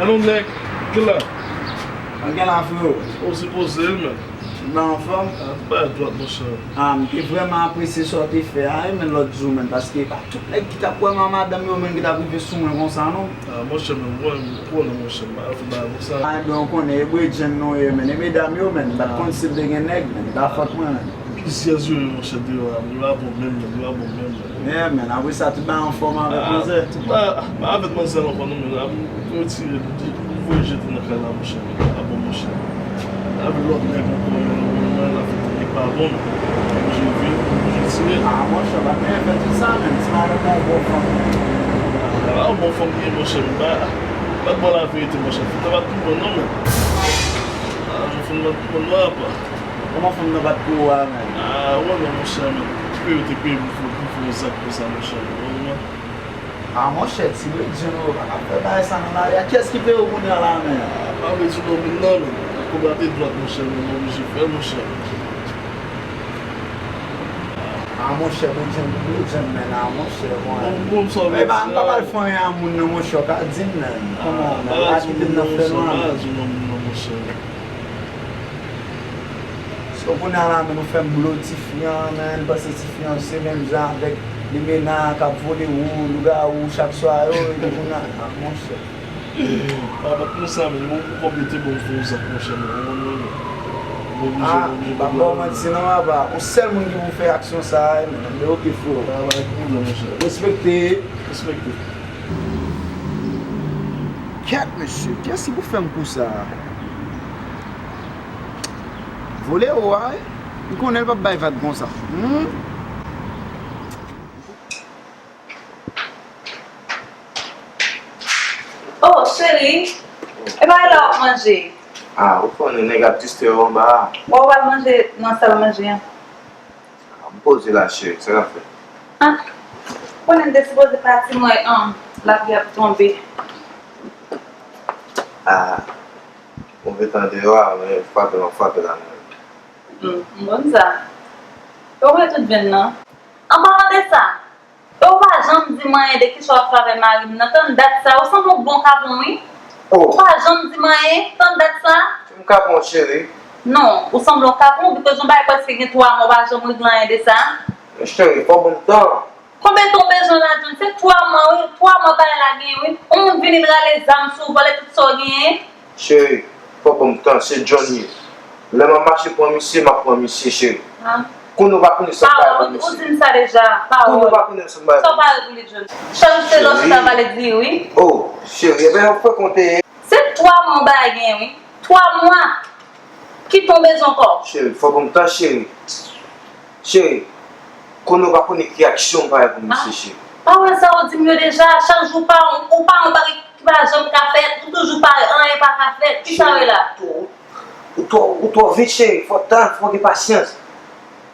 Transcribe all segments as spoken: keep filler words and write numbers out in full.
Non, nèg, ki la? An gen la, freo. Ou sipoze l, men. Ou nan anfòm? Ah, bay dwat, monchè. Ah, m te vrèman apresye sa w te fè a, wi, men lòt jou, men, paske pa tout nèg ki t ap wè m a madanm yo, men, ki t ap rive sou mwen konsa, non. Ah, monchè, men, mwen, m konnen, monchè, m pa fè bagay konsa. Ah, ebyen, ou konnen, e bredjenn nou ye, men, e medam yo, men, m pa t konn si te gen nèg, men, e pa fòt mwen, men. Plizyè zye, monchè, deyò a, yo pa bon menm, yo pa bon menm. Yeah, man, apre sa, tout bagay anfòm avèk manzè? Ah, tout bagay, m pa avèk manzè ankò non, men, m retire, m voye jete nan kay la, monchè, men, pa bon, monchè. Avèk lòt nèg ankò, men, men, men, la fè tande pa bon, men, oblije viv, oblije tire. Ah, monchè, pa gen fè tout sa, men, ti madanm nan yon bon fanm. Ah, yon bon fanm li ye, monchè, men, pa, pa t ba w laverite, monchè, fanm nan pa t pi bon non, men. Ah, fanm nan pa t pi bon non, apa. Kòman fanm nan pa t pou ou a, men? Ah, ou konnen, monchè, men. Ki peye w te peye pou fè, pou fè yon zak konsa, monchè, men, ou konnen. Ah, monchè, ti bredjenn, ou pa ka fè bagay sa nan lari a. Kiyès ki peye w kounye a la, men? Ah, pa vle di non moun nan, men. Kòb la te dwat, monchè, men, m oblije fè l, monchè. Ah, monchè, bredjenn, bredjenn, men, ah, monchè, bon. Bon, bon, sa vle di, m pa pral fè anyen a moun nan, monchè, ou ka di m, men. Kòman, men, ou ka kite m nan flè nwa, men. Pa di non moun nan, monchè. So, kounye a la, men, nou fè m blo tifi an, men, m panse tifi an se menm jan avèk limena k ap vole wou, lougawou, chak swa yo, epi kounye a, ah, monchè. Papa, konsa, men, ou konpete bon fè yon zak, monchè, men, ou konprann, men. M oblije, ah, m oblije pa ba w manti, non, papa. Yon sèl moun ki pou fè aksyon sa a, men, men, oke, freo. Pa, pa gen pwoblèm, monchè. Respekte. Respekte. Kèt, mesye, kiyès ki pou fè m kou sa a? Vole ou a, wi. M konnen l p ap bay vag konsa. Hmm? Oh, cheri, e pa la w ap manje? Ah, ou konnen nèg ap distrè w anba a. Bon, ou pral manje nan sal manje an. Ah, m poze la, cheri, sa k ap fèt? Ah, konnen m te sipoze pati, m wè, um, lapli ap tonbe. Ah, move tan deyò a, men frape m ap frape la menm. Hmm, m konn sa. Ou wè tout venn nan? An palan de sa, e ou pa janm di m anyen de kisa w ap fè avèk mari m nan. Tann dat sa, ou sanble yon bon kapon, wi. Oh. Ou pa janm di m anyen, tann dat sa. M kapon, cheri? Non, ou sanble yon kapon, bikòz yon bagay prèske gen twa mwa, ou pa janm regle anyen de sa. Men cheri, fò w ban m tan. Konbyen tan w bezwen ladann? Se twa mwa, wi. Twa mwa bagay la genyen, wi. Yon moun vini, l rale zam sou ou, vòlè tout sa w genyen. Cheri, fò w ban m tan, se John ye. Lè m ap mache pran misye, m ap pran misye, cheri. Ah. Kounye a w pa konnen sa m bay pou misye. Pawòl, ou di m sa deja, pawòl. Kounye a w pa konnen sa m bay pou misye. Sa w pare pou li, John? Cheri, se lòs sa pale di, wi. Oh, cheri, ebyen, fè konte. Se twa mwa bagay genyen, wi. Twa mwa. Kite w bezwen ankò. Cheri, fò w ban m tan, cheri. Cheri, konnen w pa konnen ki aksyon m pare pou misye, cheri. Pa wè sa w di m yo deja, chak jou w pa, ou pa yon bagay ki pa janm ka fèt, ou toujou pare, anyen pa ka fèt. Kisa w ye la? Ou twò, ou twò vit, cheri, fò tan, fò gen pasyans.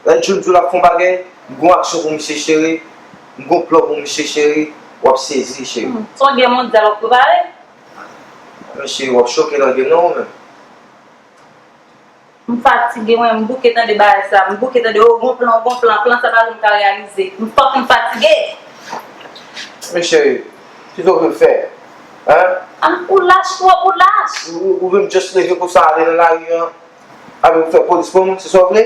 Lè John di w l ap fè yon bagay, m gon aksyon pou misye, cheri, m gon plan pou misye, cheri, w ap sezi, cheri. Hmm, se yon gè mondyal w ap prepare? Men cheri, w ap choke nan gen non ou menm. M fatige, mwen, m bouke tande bagay sa. M bouke tande, o, gon plan, gon plan, plan sa pa janm ka reyalize. M fòk m fatige. Men cheri, kisa w vle m fè? Hein? Ah, ou lach twòp, ou lach. Ou, ou, ou vle m just leve konsa ale nan lari an? Avèk ou fè polis pran m, se sa w vle?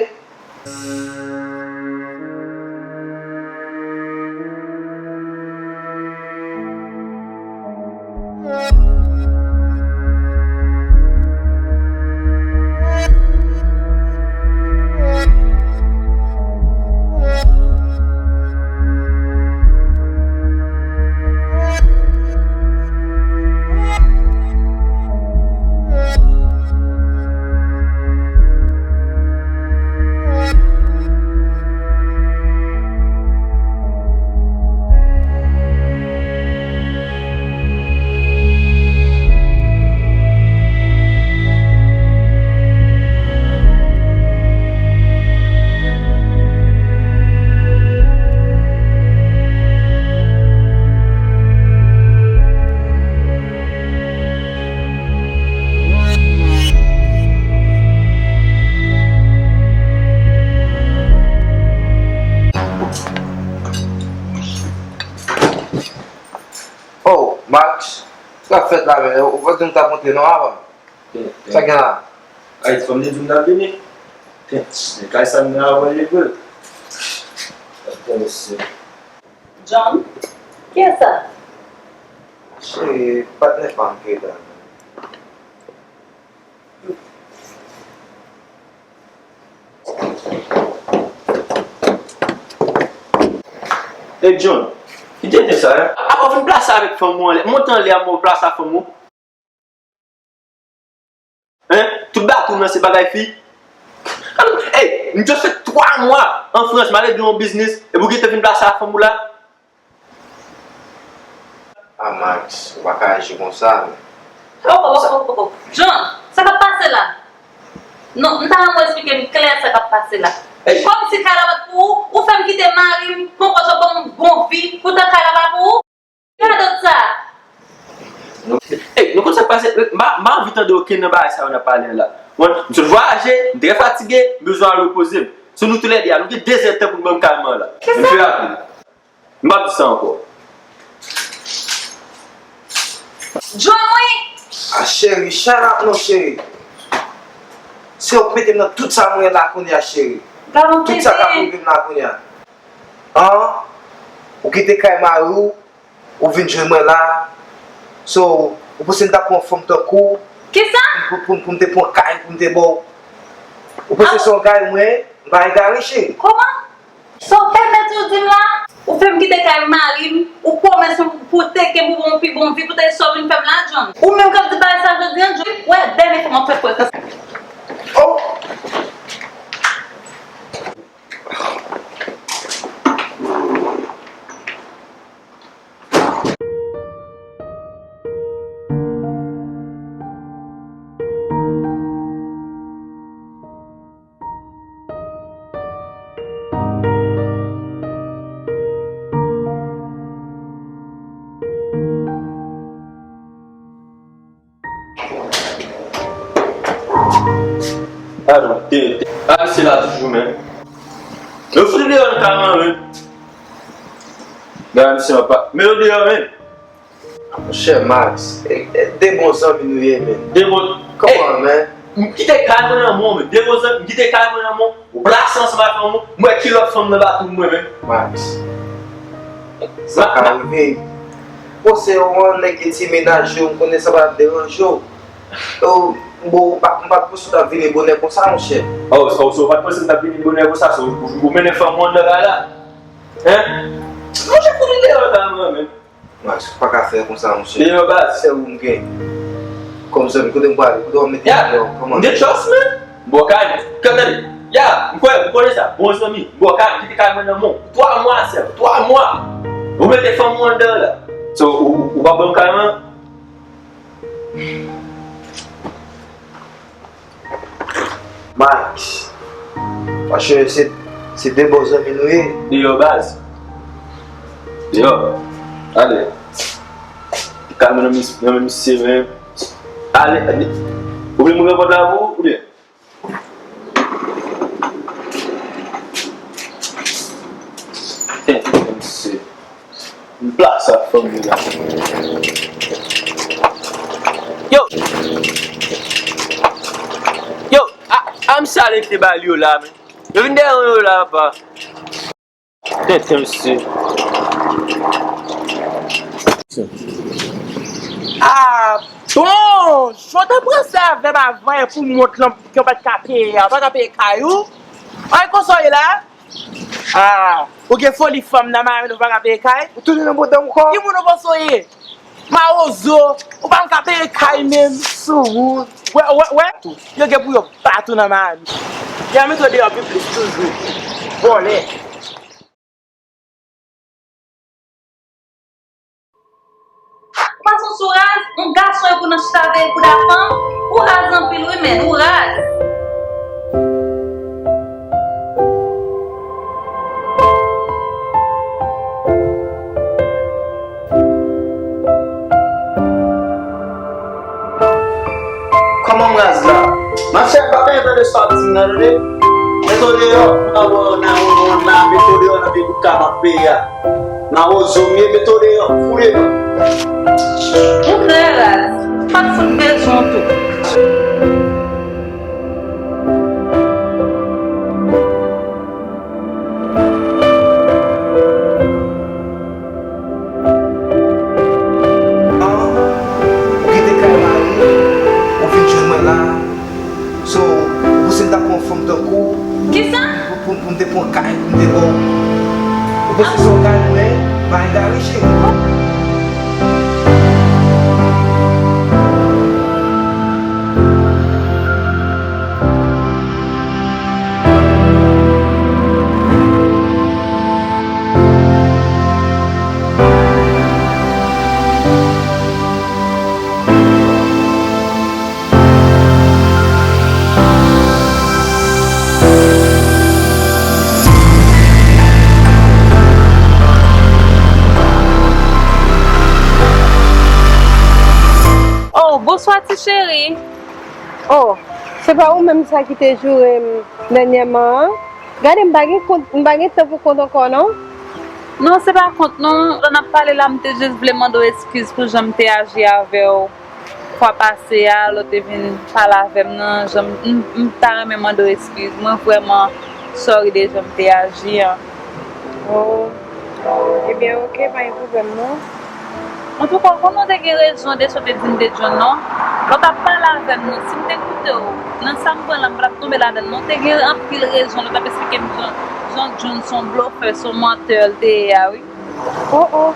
Oh, Max, Sa k fèt la menm? Ou pa di m t ap monte non avan. Sa gen la? Ay, fanm li di m n ap vini. Men kay sa m nan avan li vre. Bon, mesye. John, kiyès sa? Cheri, patnè pa m ki rete la. Hey John, ki tenten sa, hein? Apa w vin plase avèk fanm ou anlè? Monte anlè a, mwen plase a fanm ou. Hein? Tout bagay ou nan se bagay fi. Hey, m just fè twa mwa an Frans, m al regle yon biznis, epi w gentan vin plase a fanm ou la? Ah, Max, ou pa ka aji konsa, men. Oh, oh, oh, oh, oh, oh. John, sa k ap pase la? Non, m ta renmen w eksplike m klè sa k ap pase la. Kòmsi kay la pa t pou ou, ou fè m kite mari m, pran pòz yo ban m bon vi, poutan kay la pa pou ou. Radòt sa. Ey, nou konn sa k pase? M pa, m pa anvi tande okenn nan bagay sa yo n ap pale an la. Mwen, m sot vwayaje, m trè fatige, m bezwen al repoze m. So nou toulède a, nou gen de zèdtan pou n ban m kalman la. Kisa? M fè rapid. M p ap di sa ankò. John, wi. Ah, cheri, shut up non, cheri. Se ou k mete m nan tout sa mwen ye la kounye a, cheri. Tout sa k ap rive m la kounye a. An? Ou kite kay mari w, ou vin jwenn mwen la. So, ou panse m t ap pran yon fanm tankou w? Kisa? Pou, pou, pou m te pran kay, pou m te ba w. Ou panse se yon gay mwen? M pa egare, cheri. Kòman? Sa w pèmèt ou di m la? Ou fè m kite kay mari m, ou pwomèt m pou w te kenbe w pou yon pi bon vi, pou w te sa w vin fè m la, John. Ou menm k ap di bagay sa jodi a, John, w ap bèl fè m ap fè kwè konsa. Oh! Ah non, te, te. Ah, misye la toujou menm. Yo fout li deyò nan kay mwen menm. Gade misye anpa. Men yo deyò menm. Monchè Max, e, e, de bon zanmi nou ye, men. De bon. Kòman, men? M kite kay mwen nan men w, men. De bon zanmi, m kite kay mwen nan men w. Ou plase ansanm ak fanm ou, m wè ki lòt fanm nan batou mwen menm. Max. Sa ka rive. Bon, se yon nèg ki ti menaje w, m konnen sa pa t ap deranje w. Ou, bon, ou pa, m pa t panse w t ap vini bonè konsa, monchè. Oh, oh, so w pa t panse m t ap vini bonè konsa, so ou, ou mennen fanm ou anndan kay la? Hein? Monchè, fout li deyò la, mwen menm. Max, ou pa ka fè konsa, monchè. Deyò, baz. Se ou m gen kòm zanmi, kote m prale, kote w ap mete m deyò, kòman? M gen trust, man. M bò kay mwen. Tande, ya, m kwè, m konnen sa. Bon zanmi, m bò kay mwen, kite kay mwen nan men w. Twa mwa, sèl, twa mwa. Ou mete fanm ou anndan la. So, ou, ou, ou pa ban m kay mwen? Max. Paske se, se de bon zanmi nou ye. Deyò, baz. Deyò. Ale. Kay mwen nan mis-, nan men misye menm. Ale, ale. Ou vle m ouvè pòt la pou ou, oubyen? Tenten, mesye. M plase ak fanmi la. Yo! Yo! A, a, misye ale kite bagay li yo la, men. Yo vin dèyè yo la, apa. Tenten, mesye. Ah, bon! Jan w te pran sa avè m avan, e pou mont lan, ke w pa t ka peye a, w pa ka peye kay ou? Ay, konsa w ye la? Ah, ou gen foli fanm nan Miami, ou pa ka peye kay? Ou tounen nan bouda m ankò? Ki moun ou panse w ye? Mawozo, ou pa ka peye kay menm. Sou wout. Wè, wè, wè. Yo gen pou yo bat ou nan Miami. Y a mete w deyò pi plis toujou. Vòlè. Ou pa son sou raz, yon gason e pou nan chita veye bouda fanm, ou raz anpil wi, men, ou raz. Kòman m raz la? Machè, pa gen tan de sòti nan, tande. Mete w deyò, nan wè w nan wonn la, mete w deyò nan vye bout kay m ap peye a. Mawozo m ye, mete w deyò, fou deyò. Ou trè raz. Pa t fout bezwen w tou. Ah, ou kite kay mari w, ou vin jwenn mwen la. So, ou panse m t ap pran yon fanm tankou w? Kisa? Pou, pou, pou m te pran kay, pou m te ba w. Ou panse se yon kay mwen? M pa egare, cheri. Oh, bonswa ti cheri. Oh, se pa ou menm sa ki te joure m dènyèman an? Gade, m pa gen kont, m pa gen tan pou kont ankò, non. Non, se pa kont, non. Lè n ap pale la, m te jis vle mande w eskiz pou jan m te aji avè w fwa pase a, lè w te vin pale avè m nan, jan m, m, m ta renmen mande w eskiz. Mwen vrèman sorry de jan m te aji an. Oh, ebyen, oke, pa gen pwoblèm, non. Antouka, w konnen w te gen rezon de sa w te di m de John, non? Lè w t ap pale avè m, non, si m te koute w, nan sa m pran la, m pa t ap tonbe ladan l, non. W te gen anpil rezon lè w t ap esplike m jan, jan John se yon blofè, se yon mantè l te ye a, wi. Oh, oh.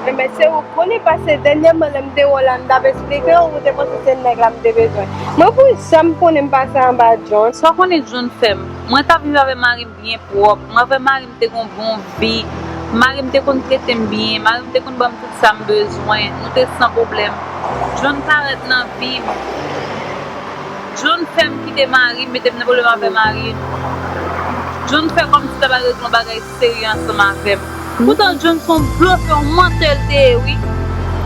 Enben, se ou k konnen, paske dènyèman, lè m te wè w la, m t ap esplike w, ou te panse se nèg la m te bezwen. Mwen, pou sa m konnen m pase anba John. Sa w konnen John fè m? Mwen t ap viv avè mari m byen pwòp. Mwen avè mari m te gon bon vi. Mari m te konn trete m byen. Mari m te konn ban m tout sa m bezwen. Nou te san pwoblèm. John parèt nan vi m. John fè m kite mari m, mete m nan pwoblèm avè mari m. John fè kòmsi ta pral regle yon bagay serye ansanm avè m. Poutan John se yon blofè, yon mantè l te ye, wi.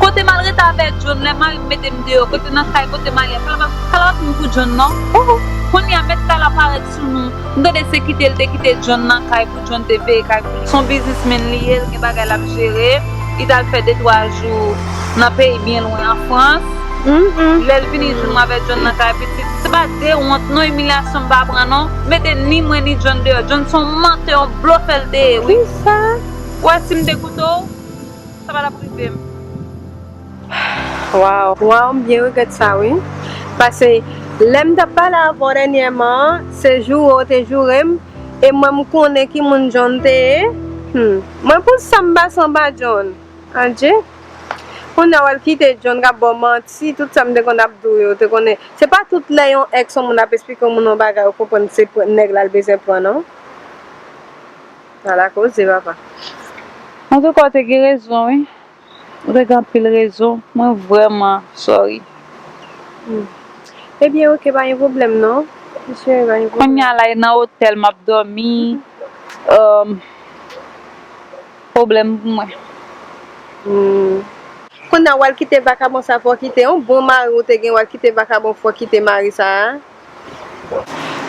Kote m al rete avè John, lè mari m mete m deyò, kote nan kay, kote m al ye, kalabas, kalabas m pou John, non. Oh, oh. Kounye a, mèt kay la parèt sou nou. M tande se kite l te kite John nan kay pou John te veye kay pou li. Se yon biznismenn li ye, l gen bagay l ap jere. Li t al fè de twa jou nan peyi byen lwen, an Frans. Mm, mm. Lè l vini jwenn mwen avèk John nan kay, pitit, se pa de wont, non, imilyasyon m pa pran, non. Mete ni mwen ni John deyò. John se yon mantè, yon blofè l te ye, wi. Kisa? Ou wè, si m te koute w, sa pa t ap rive m. Waw, waw, m byen regrèt sa, wi. Paske lè m t ap pale avè w dènyèman an, se joure w te joure m, e mwen, m konnen ki moun John te ye. Hmm. Mwen, pou sa m pase anba John. Adje. Kounye a w al kite John k ap ba w manti, tout sa m te konn ap di w yo, te konnen. Se pa tout lè yon èks yon moun ap esplike yon moun yon bagay, ou konprann se pran, nèg la l bezwen pran, non. Ala koze, papa. Antouka, w te gen rezon, wi. Ou te gen anpil rezon. Mwen vrèman sorry. Hmm. Ebyen, oke, pa gen pwoblèm, non. Cheri, pa gen pwoblèm. Kounye a la, e nan otèl m ap dòmi. Um, pwoblèm pou mwen. Hmm. Kounye a, w al kite vakabon sa, fò w kite yon bon mari ou te gen, w al kite vakabon, fò w kite mari sa a.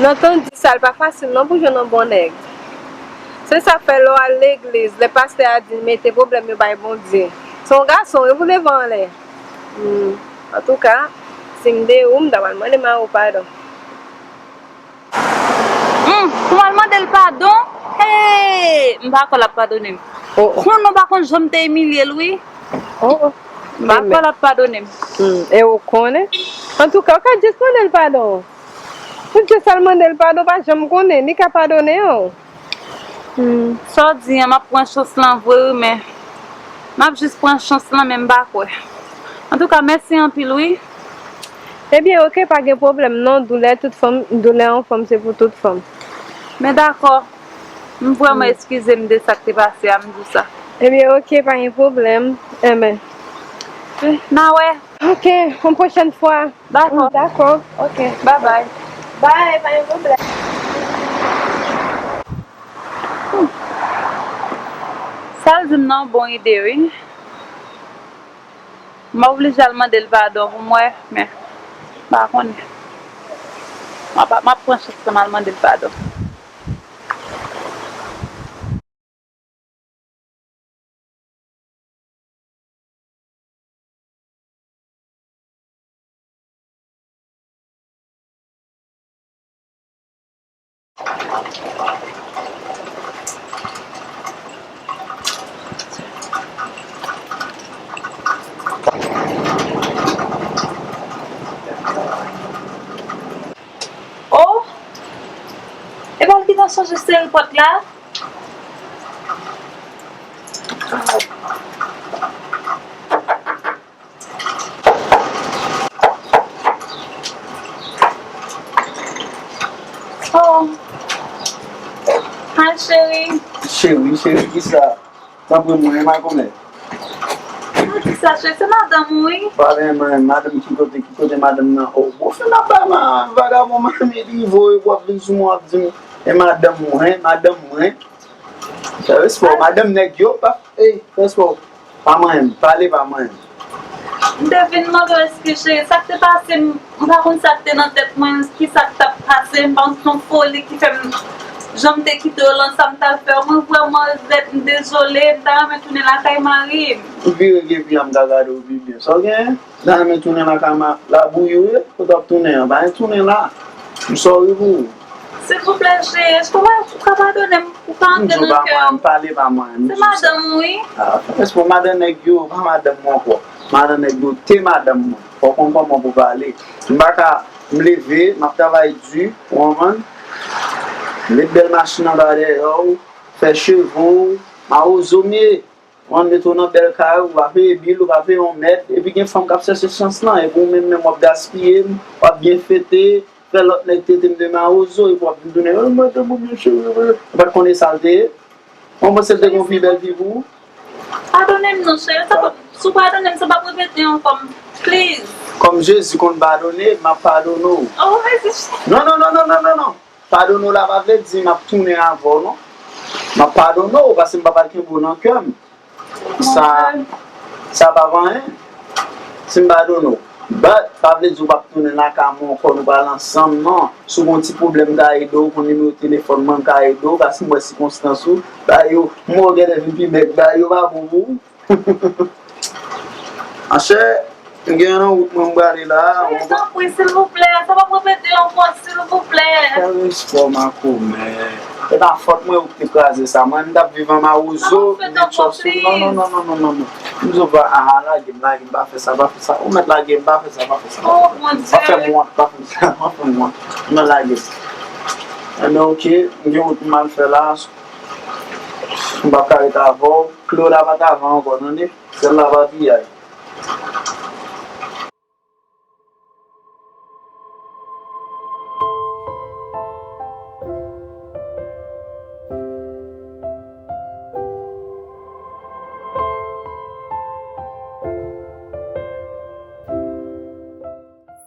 Nan tan di sa, l pa fasil non pou jwenn yon bon nèg. Se sa k fè lè w al legliz, lè pastè a di mete pwoblèm yo bay Bondye. Se yon gason wi pou leve anlè. Hmm. Antouka, si m de ou, m ta pral mande mari w padon. Hmm, pou m al mande l padon? Hey! M pa kwè l ap padone m. Oh, oh. Konnen w pa konn jan m te imilye l wi. Oh, oh. M pa kwè l ap padone m. Hmm, e ou konnen? Antouka, ou ka jis mande l padon. Ou jis al mande l padon, pa janm konnen, li ka padone w. Hmm, sa w di an, m ap pran chans lan vre wi, men m ap jis pran chans lan, men m pa kwè. Antouka, mèsi anpil wi. Ebyen, oke, pa gen pwoblèm non, doulè tout fanm, doulè yon fanm se pou tout fanm. Men dakò. M vrèman eskize m de sa k te pase a, m di w sa. Ebyen, oke, pa gen pwoblèm. Enben. N a wè. Oke, yon pwochèn fwa. Dakò. Dakò. Oke, babay. Bay, pa gen pwoblèm. Sa l di m nan yon bon ide, wi. M oblije al mande l padon pou m wè, men m pa konnen. M ap, m ap pran chans lan, m al mande l padon. Oh! E pa l ki t ap chanje seri pòt la? Oh. Hi, cheri. Cheri, cheri, kisa? Tanpri mwen, ma kòmè. Sa ki sa, cheri? Se madanm ou, wi. Pale mwen, madanm ki kote, ki kote madanm nan? Oh, bon, fè n ap bay ma, vagabon, mami, li voye, w ap vin sou mwen, w ap di m, e madanm mwen, madanm mwen. Fè respè w, madanm nèg yo, pa, ey, fè respè w. Pa manyen m, pale pa manyen m. M te vin mande w eskiz, cheri. Sa k te pase m, m pa konn sa k te nan tèt mwen, ki sa k t ap pase m, m pa konn se yon foli ki fè m, jan m te kite w lan, sa m t al fè w. Mwen vrèman regrèt, m dezole, m ta renmen tounen lakay mari m. Ou vire gen vi a, m ka gade w pi byen. Sa w genyen? M ta renmen tounen lakay ma, labouyi w ye, kote w ap tounen an, pa gen tounen la. M sorry pou ou. Silvouplè, cheri, èske w pa, ou ka padone m, ou ka antre nan kè m? Pale pa mwen, m di w sa. Se madanm ou, wi. Ah, fè respè w, madanm nèg yo, pa madanm mwen ankò. Madanm nèg yo te madanm mwen. Fò w konn kòman pou pale. M pa ka, m leve, m ap travay di, ou konprann? Met bèl machin anba dèyè w, fè cheve w, mawozo m ye. Ou konprann, mete w nan bèl kay ou, ou pa peye bil, ou pa peye yon mèd, epi gen fanm k ap chèche chans lan, epi ou menm menm w ap gaspiye m, w ap byen fete, fè lòt nèg trete m de mawozo, epi w ap vin tounen, "Oh, madanm ou byen cheri, ou pa t konnen sa l te ye? Ou panse l te gen yon pi bèl vi pou ou?" Padone m non, cheri, sa p ap, si w padone m, sa p ap repete ankò, please. Kòm Jezi konn padone, m ap padone w. Oh, mèsi, cheri. Non, non, non, non, non, non, non. Padone w la pa vle di m ap tounen avè w, non. M ap padone w, paske m pa pral kenbe w nan kè m. Sa, sa p ap anyen. Si m padone w. But, pa vle di w p ap tounen lakay mwen ankò, nou pral ansanm, non. Si w gen yon ti pwoblèm, m ka ede w, ou konn nimewo telefòn mwen, m ka ede w, paske m wè sikonstans ou. Bagay yo, m wè w genlè vin pi bèk, bagay yo pa bon pou ou. Monchè, m gen nan wout mwen m prale la. Cheri, tanpri, silvouplè, sa p ap repete ankò, silvouplè. Fè respè w, makomè. E pa fòt mwen ou ki te kraze sa. Mwen, m t ap viv an mawozo, m gen tchòs sou. Non, non, non, non, non, non, non. M di w pa, ah, lage m, lage m, pa fè sa, pa fè sa. Ou mèt lage m, pa fè sa, pa fè sa. Oh, mon Dieu. Pa fè m wont, pa fè m sa, pa fè m wont. Non, lage m. Enben, oke, m gen wout m al fè la. M p ap ka ret avè w. Klo la pa t avè w ankò, tande? Sèl la pa piyay.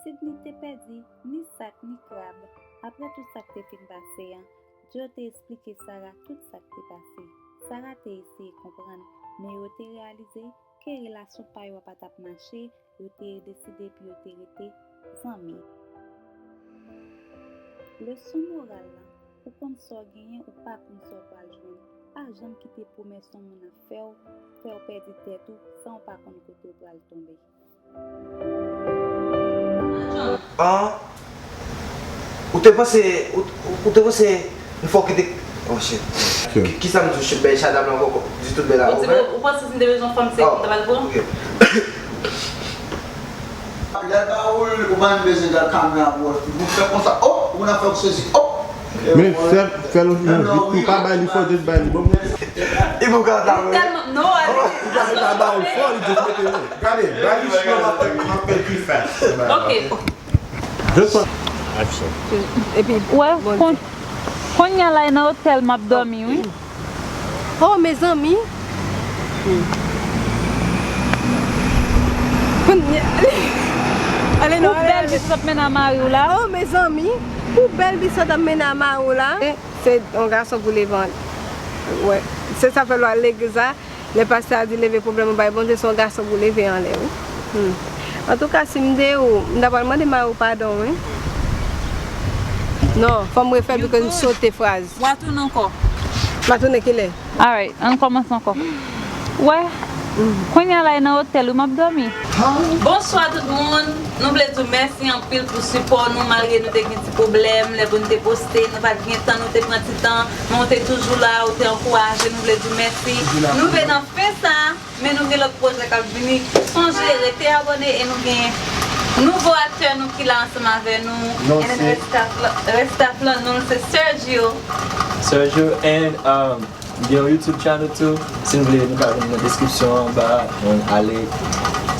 Sidney te pèdi ni sak ni krab. Apre tout sa k te fin pase an, Joe te esplike Sarah tout sa k te pase. Sarah te eseye konprann, men yo te reyalize ke relasyon pa yo a pa t ap mache, yo te deside pou yo te rete zanmi. Leson moral la, ou konn sa w genyen, ou pa konn sa w pral jwenn. Pa janm kite pwomès yon moun ap fè w, fè w pèdi tèt ou, san w pa konn kote w pral tonbe. An, ou te panse, ou, ou te panse m fè w kite, oh shit. Ki, kisa m di w, shit, bay Shadam la ankò, di tout bèl la. Ou di, ou panse si m te bezwen fanm, se ou m ta pral pran? Ok. Lè ba ou, ou pa menm bezwen gad kamera, bro. Ou fè konsa, oh, ou konn ap fè w sezi, oh. Men fè, fè l yon vit tou, pa bay li fò, just bay li bon. Li pou ka ta, wi. Tèlman, non, ale. Ou pa ta ba w fò, li just mete non. Gade, bay li chyon, m ap fè, m ap fè l pi fast. Ok. Just pran. Action. Epi, wè, bon, kon-, kounye a la, e nan otèl m ap dòmi, wi. Oh, mezanmi. Kounye a, ale non, ale, ale. Pou bèl vi sa t ap mennen a mari w la. Oh, mezanmi. Pou bèl vi sa t ap mennen a mari w la. Se yon gason pou leve anlè. Wè. Se sa fè lè w al legliz la, lè pastè a di leve pwoblèm ou bay Bondye, se yon gason pou leve anlè, wi. Hmm. Antouka, si m te ou, m ta pral mande mari w padon, wi. Non, fò m refè l, because m sote fraz. W a tounen ankò. M a tounen kilè? Alright, ann kòmanse ankò. Wè, Kounye a la, e nan otèl wi m ap dòmi. Bonswa tout moun. Nou vle di w mèsi anpil pou sipò nou, malgre nou te gen ti pwoblèm lè pou nou te poste, nou pa t gen tan, nou te pran ti tan, men w te toujou la, ou te ankouraje, nou vle di w mèsi. Nou rive nan fen sa, men nou gen lòt pwojè k ap vini. Sonje, rete abòne e nou gen nouvo aktè nou ki la ansanm avè nou. And then rest staff la, rest staff la, non l se Sergio. Sergio and, um, M gen yon YouTube channel tou. Si nou vle, nou ka vin nan description anba, nou ale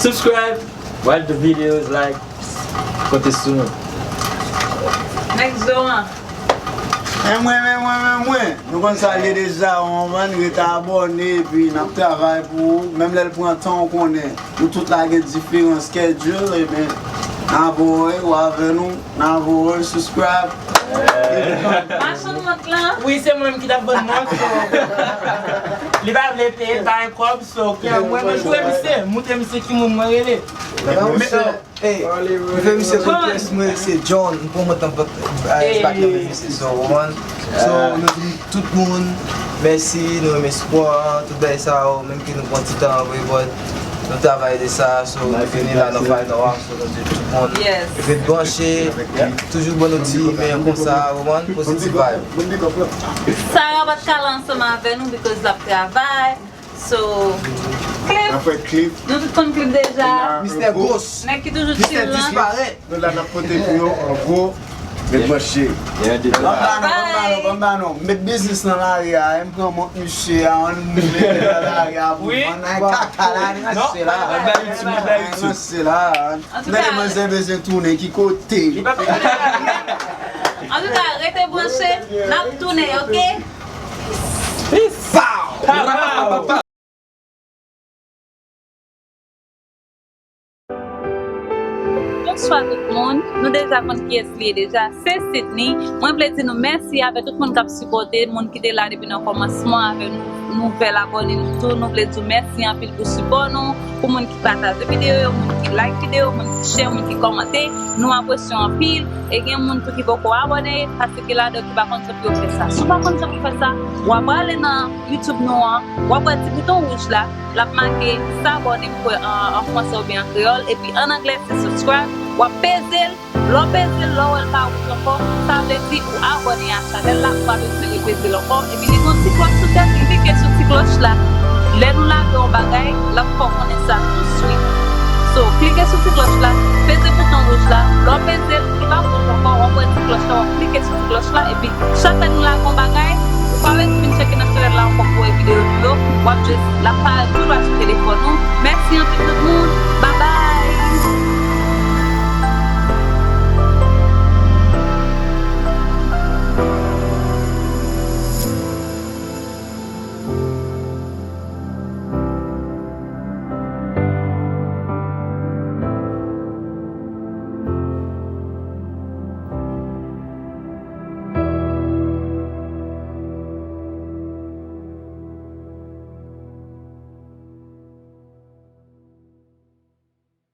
subscribe, watch the videos, like, konte sou nou. Next door. Men mwen, men mwen, men mwen. Nou konn sa l ye deja, w konprann, rete abòne, epi n ap travay pou ou. Menm lè l pran tan, w konnen. Nou tout la gen diferan schedule, ebyen, n a voye, w avè nou, n a voye, subscribe. Machann mont lan. Wi, se mwen menm ki t ap vann mont, so. Li pa vle peye, li pa gen kòb, so, ki an mwen, mwen montre misye, montre misye ki moun mwen rele. Hey, mwen fè misye konn pyès mwen, se John, m pran mwen tan bat, bat nan men misye, so, w konprann? So, nou di tout moun, mèsi, nou renmen sipò an, tout bagay sa yo, menm ke nou pran ti tan an vre, but nou travay de sa, so, nou vini la nan final an, so, nou di tout moun, ret branche, toujou ban nou ti men konsa, w konprann? Positive vibe. Sarah pa t ka la ansanm avè nou, because l ap travay. So, Cliff. N ap fè Cliff. Nou tout konn Cliff deja. Mistè Ghost. Nèg ki toujou chill lan. Mistè Disparèt. Nou la n ap pote pou yo an gwo. Ret branche. Ban m ba non, ban m ba non, ban m ba non. M met biznis nan lari a, m pran mont misye a, ann mete nan lari a pou vann. Ay kaka la, n ranse la. N ranse la. Tande manzè bezwen tounen ki kote. Antouka, rete branche, n ap tounen, oke? Peace! Pow! Bonswa tout moun. Nou deja konn kiyès li ye deja. Se Sydney. Mwen vle di nou mèsi avè tout moun k ap sipòte, moun ki te la depi nan kòmansman avè nou, nouvèl abòne nou tou. Nou vle di w mèsi anpil pou sipò nou, pou moun ki pataje videyo yo, moun ki like videyo, moun ki share, moun ki kòmante. Nou apresye w anpil. E gen moun tou ki poko abòne, paske gen ladan yo ki pa konn jan pou yo fè sa. Si w pa konn jan pou fè sa, w ap prale nan YouTube nou an, w ap wè ti bouton wouj la, l ap make s'abonner, m kwè, an, an fransè oubyen an kreyòl, epi an anglè se subscribe, w ap peze l, lè w peze l, lè w wè l pa wouj ankò, sa vle di ou abòne a chanèl la, ou pa bezwen repeze l ankò, epi li gen yon ti klòch sou tèt, klike sou ti klòch la. Lè nou lage yon bagay, l ap fè w konnen sa touswit. So, klike sou ti klòch la, peze bouton wouj la, lè w peze l, li pa wouj ankò, w ap wè ti klòch la, w ap klike sou ti klòch la, epi chak lè nou lage yon bagay, ou pa bezwen vin tcheke nan chanèl la ankò pou wè videyo nou yo, w ap jis, l ap parèt tou dwat sou telefòn.